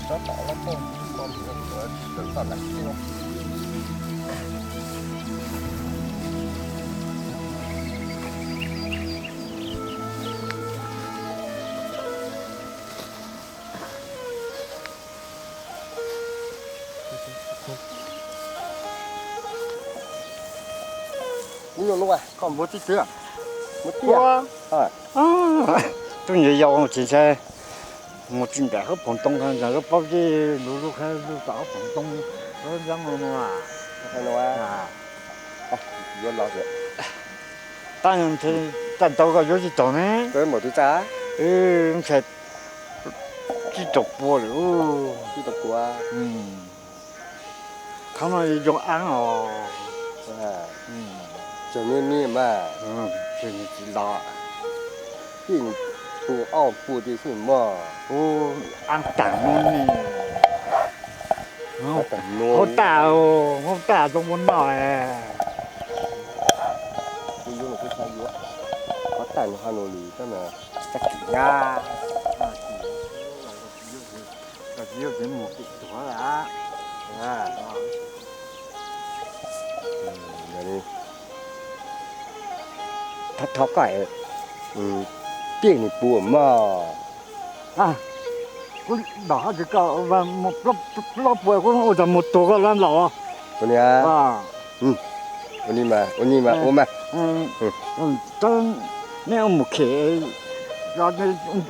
Ub, koj npua tib tw, mus tiag. Tub nyuam yaus tsis ntshai, mus tsis nram hauv phoov too ntag, lub paub zeb lug lub qhab lug tom hauv phoov too, lub nyob no no. Yuav los, tab ntshai tag ntau koj yuav tsis taus ne. Ntshai tsis tau pua lawm. Thaum no zoo aab os. Tseem niaj niaj mas, tsis los, pij tus ob pua tiag xwb mog. Aab taag no ne. Hauv tag, hauv tag zoo ua noj. Kuv yuav, kuv xav yuav hauv tag no hauv no lawm tab mas tag kis nyab. Thov thov koj, pij nws pua mog. Kuv dam hab tsis koj mus plaub pua kuv ua tas mus tuag koj lab laus. Ua ni, ua ni mas, ua ni mas ua mas. Neb ua mus khem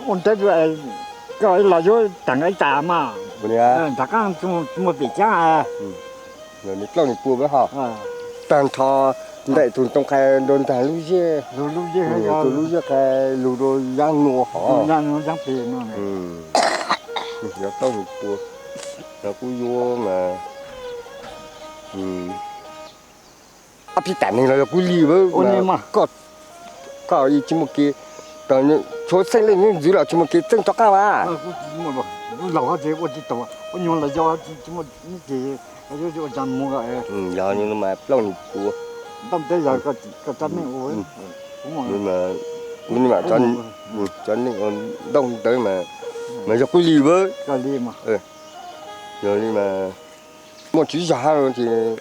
ua ntawv, koj los yuav tag ib tas mas. Nram qab tsis muaj pem caab. Nws plaub nws pua hos. Tag nrho ntaim tus ntoo qhais rau ntag lub zeb, tus lub zeb qhais lug rau yaab nua hov. Yuav plaub nws pua, no kuj yuav mas. Ob peb tam neeg los yog kuj li, koj tsis muaj kev, tshuav txheej leej ntxwv los tsis muaj kev txeej rov qab mas. Yog li no mas plaub nws pua. Kuv ni mas cov neeg ua ntaub ntawv mas, mas yog kuj li, yog li mas muaj tswv zog hab ces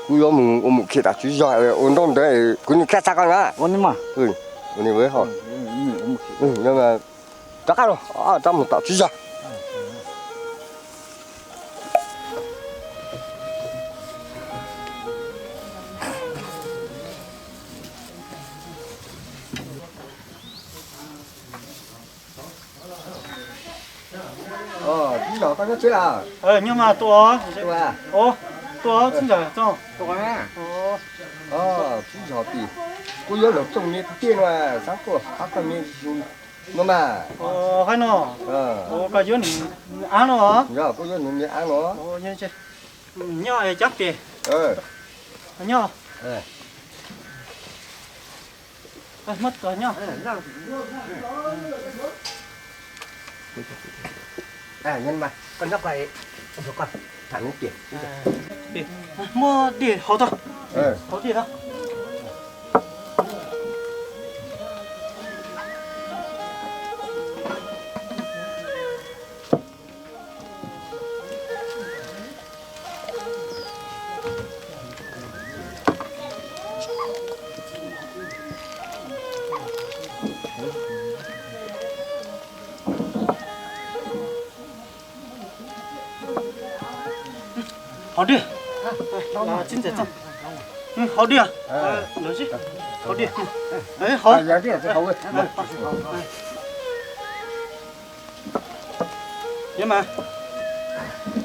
kuv yuav mus ua mus khem tas tswv zog ua ntaub ntawv, kuv ni kab txag koj na. Rov qab los, rov mus tom tswv zog. Tswv zog koj nyob tsev a? Tua, tua tswv zog tso. Tswv zog tim, kuv yuav lawm txooj me tiag no, xav tuaj pab koj me no mas. Hab no, koj yuav nws me ab no? Yog, kuv yuav nws me ab no. Nyob cab pem. Nyob. Muab tso nyob. Muab dej hau tso. Hau dej tso. Hau dej. Hau dej. Hau dej. Yog mas,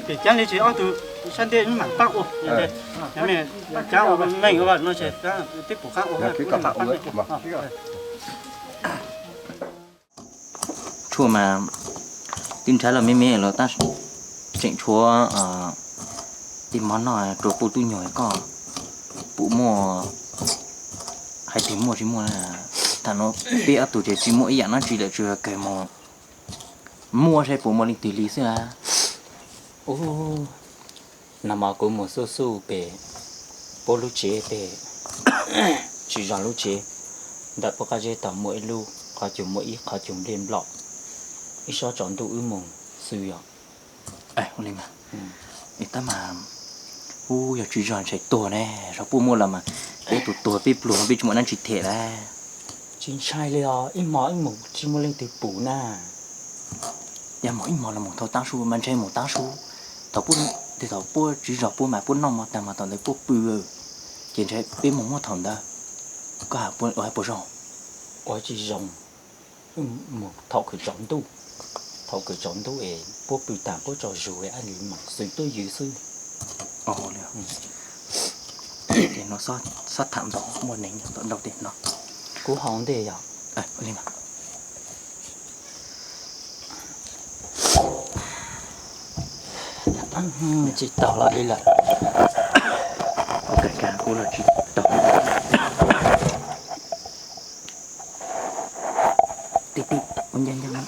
pem cab li ces ob tug sab ntej mam pab ua. Cab ua meej ua no ces peb pum qab ua. Tshuaj mas twb nrhav los me me los tab tseem tshuav ib mov noj rau kuv tub nyuag koj puas muaj hais tias muaj tsis muaj. Thaum no peb ob tug ces tsis muaj ib yam dab tsi lawm tsuas yog kawg mus muab saib puas muaj leej twg li xwb a. Ub, nag hmo kuv mus xub xub pem puab lub tsev pem, tsis zog lub tsev, ntawm puab qab zeb tau muaj ib lub qhov cub, muaj ib qhov cub nplej nplom, ib sab tsaus ntuj wb mus xwb yom. Ua li mas, tab mas, ub, yog tswv zos ntshai tuag ne, zos puab muaj los mas peb tus tuag peb pluag peb tsis muaj dab tsi them lawm. Tsis ntshai li os, ib hmos ib mus tsis muaj leej twg pum na. Yog mus ib hmos los mus thaum tav su mas ntshe mus tav su, thaum puab, thaum puab tswv zos puab mas puab noj mov tag mas thaum ntawd puab pw, ces ntshe peb mus muab thaum ntawd, koj hais puas zoo? Ua tsis zoo, mus thaum kws tsaus ntuj, thaum kws tsaus ntuj es puab pw tag puab tsaus zug es ab li mam xwm tuab ywg xwb. Ces no xob tham ntau muaj neeg tom ntau tej no. Kuv haus ntej yog. Tsis taug los li lawm. Kuv los tsis taug. Tib tib ua nce nce.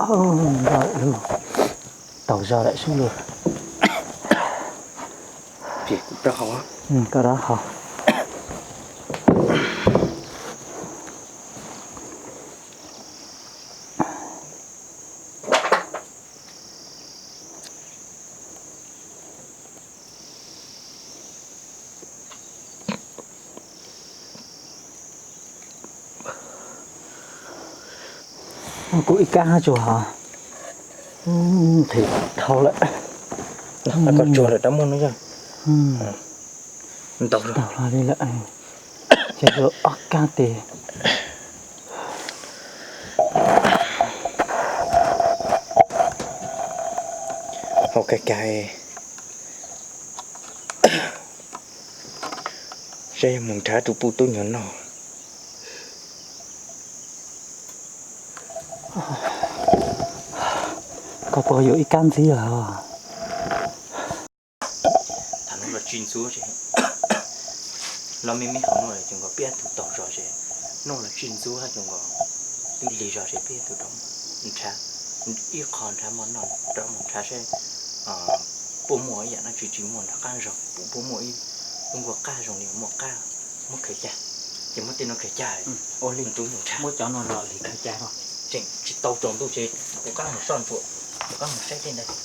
Ntau lug, taug zog lawm sub lug. Koj rov haus. Kuv ib kab hab tsuas hov, nqhis dhau lawm. Koj tsuag lawm rov muaj no yog. Ntau hlo li lawm, ces yuav ob kab tes. Haus kag kag, saib yog mus nrhav rau puj tub nyuag noj. Koj puas yuav ib kab ntxiv os? Thaum no los tsis ntxuav ces, los me me hauv no ces nkaus peb tug taug zog ces, noj los tsis ntxuav ces nkaus twb lig zog ces peb tug rov nrhav, ib qho nrhav mov noj rov mus nrhav saib puas muaj ib yam dab tsi tsis muaj nram qab zog, puas muaj ib lub nkuaj qab zoo li muaj qab, muab khaws cag, ces muab tej no khaws cag, ua li ntxuav mus nrhav. Muab cov no los li khaws cag, tseem tsis tau tsaus ntuj ces kuv rov mus soj ntsuam, kuv rov mus saib tej ntawd.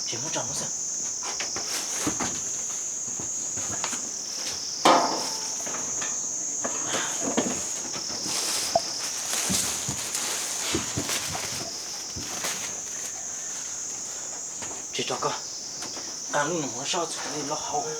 Tsis muab tso no xwb. Tsis tso koj, qaa lub no muab soj txog li los haus.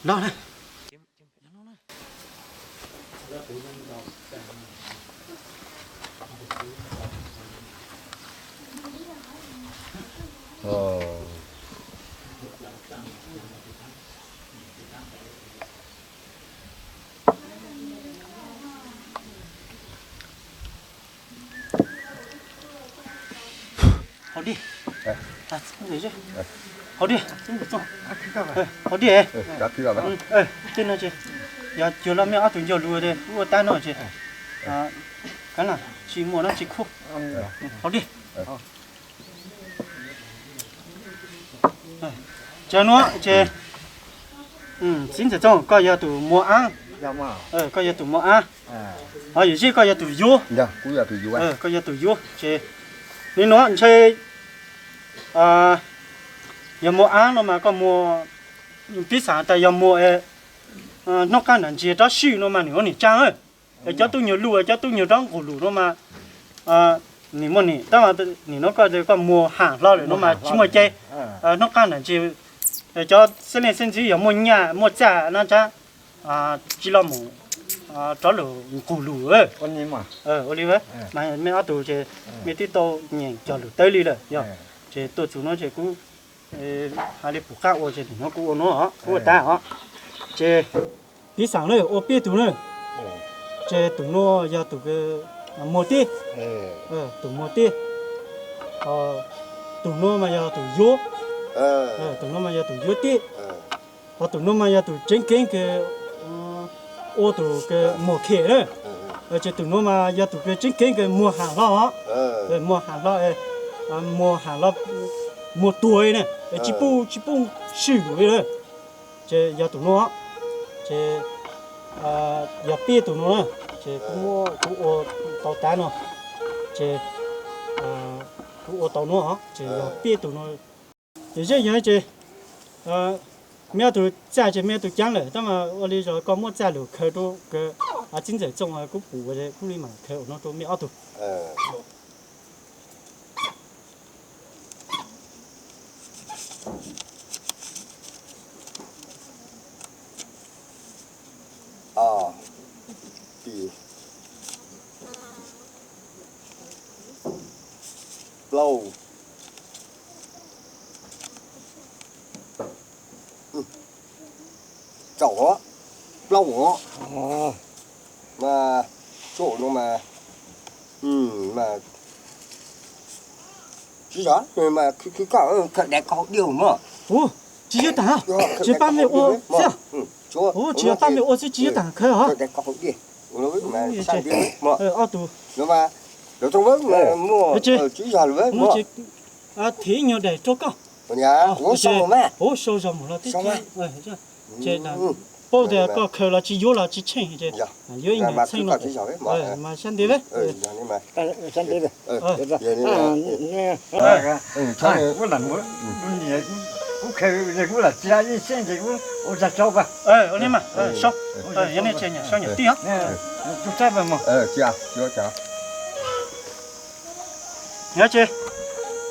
Los na. Hauv diam, hauv diam, tej no ces yog cuag los mej ob tug nco lus, ua tab no ces kav lam tsis muaj no tsis khuj. Hauv diam. Ces nuav ces txiv ntxawm Txooj, koj yog tus muag ab, koj yog tus muag ab, ho yawm yij koj yog tus yuav, koj yog tus yuav ces li nuav ntshe yog muag ab no mas koj muag, piv xam tas yog muag hnub qaab nam ntsis rov swm no mas nwg ua nwg tsaa, es cov tub nyuag luj, cov tub nyuag rov nqug lug no mas nwg muaj nim, tab nim no koj, koj muag haam hlo lawm no mas tsis muaj ce. Hnub qaab nam ntsis cov xeeb leej xeeb ntxwv yog muaj nyaj muaj txaj na tsaab, tsis los mus rov lug nqug lug. Ua li mas mej ob tug ces mej twb tau nyeem cog lug tawv li lawm yog, ces tuaj txug no ces kuv hais li pum qaab ua ces nim no kuv ua no, kuv ua tag os. Ces piv xam na, ua peb tug na, ces tus no yog tus muag teb, tus muag teb, tus no mas yog tus yuav, tus no mas yog tus yuav teb, ho tus no mas yog tus tseev keeb kws ua tus kws muag khem na. Ces tus no mas yog tus kws tseev keeb kws muag haam hlo os, muag haam hlo, muag haam hlo, muag tuag na, tsis pub, tsis pub swm lug li na. Ces yog tus no, ces yog peb tug no na, ces kuv muab kuv ua tau tav no, ces kuv ua tau no, ces yog peb tug no. Ces zeb yog ces mej ob tug txaj ces mej ob tug caab lawm, tab mas ua li zog koj muab txaj lug khaws rau kws txiv ntxawm Txooj kuv pum kuv li mam khaws ua no rau mej ob tug. Plaub, tsaum, plaub os. Mas tsaum no mas, mas tsis yog, mas khwv koj, khaws daim koj hauv diaj mog. Tsis yog taag, tsis pab mej ua xwb. Tsis yog pab mej ua xwb, tsis yog taag khaws os. Ob tug, tsis yog, thiv ib nyuag daim rau koj. Ua sau zog mus los tib, ces paub tias koj khaws los tsis yuav los tsis tsheej, ces yuav ib nyuag tsheej no. Mas sab ntev, ua li mas, sau, yog nej tsis nyam sau nyam tij os. Yog ces,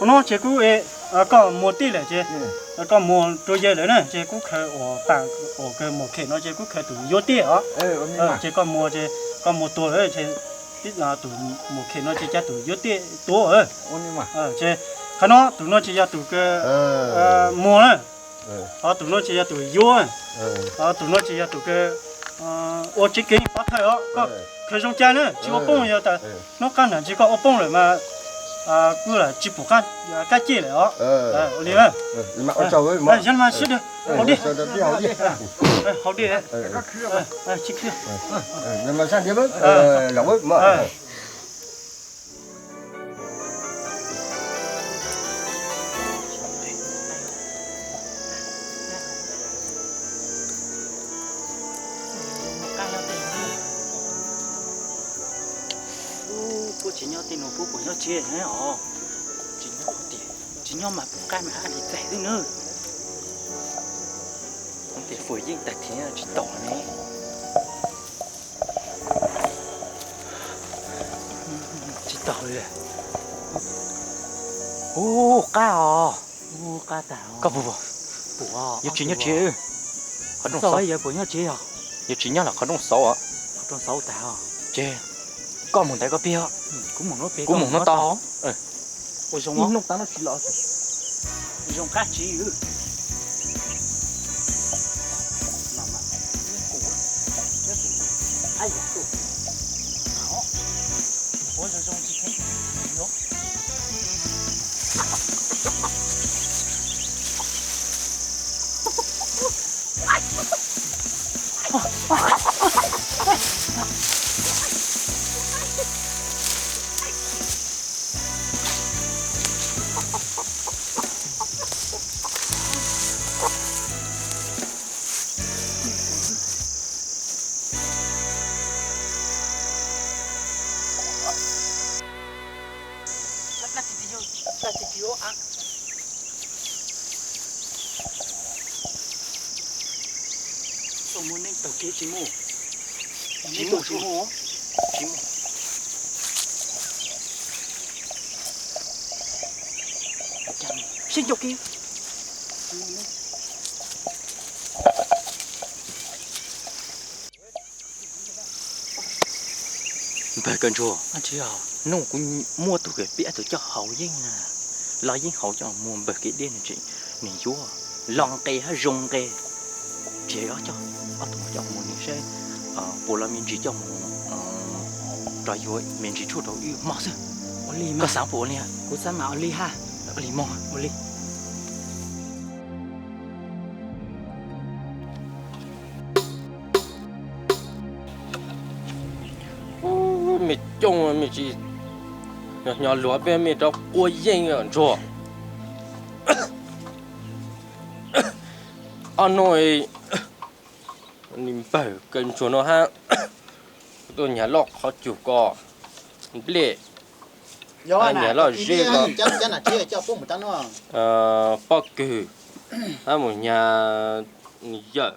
ua no ces kuv, koj muag tij lawm ces, koj muag rua yawg lawm na ces kuv khaws ua paam ua kawg muag khem no ces kuv khaws tus yuav tij os. Ces koj muag ces koj muag tuag lawm ces tus muag khem no ces ca tus yuav tij tuav. Ces qhov no tus no ces yog tus kws muag na, ho tus no ces yog tus yuav, ho tus no ces yog tus kws ua tsev kev pov thawj os. Koj khaws zoo ca na, tsis ua poob, yog tas hnub qab nam ntsis koj ua poob lawm mas kuj lam tsis pum kab ceg lawm os. Ua li, yog mas sib dua, hauv diam, hauv diam, tsis khwv. Puab tsis nyob tej no, puab puas nyob tsev os? Tsis nyob, tsis nyob mas puab qab mas ab li txaij xwb na. Tes fuam yeej tag thiab tsis tau ne. Tsis tau li. Ub, qab os. Koj puas, yuav tsis nyob tsev? Qhov rooj xauv, yuav tsis nyob los qhov rooj xauv os. Ces koj mus ntawd koj pib, kuv mus no tau. Ib hnub tav no tsis los. Zoo qab tsis. Tsis mus, tsis mus, tsis mus. Sib nco kiag. Npawg Kawm Ntsuag, hnub kuv muaj tus kws piab tus coj haus yeeb na, los yeeb haus coj mus npawg kev deb nws tseem, nws yuav los nqe hab zoo nqe. Tsis yog coj ob tug coj mus nws saib puas los me ntsis coj mus rov yuav me ntsis tshuaj rau wb mog xwb. Koj xaav puas ua li? Kuv xaav mas ua li hab. Ua li mog. Ua li. Me coob, me tsis nyo luag peb me rov quaj yeej Ntsuag. Ob hnub npawg Kawm Ntsuag no hab tuaj nyag loj qhov cub ko, nplej, nyag loj zeb ko, pob kws, hab mus nyag yawm.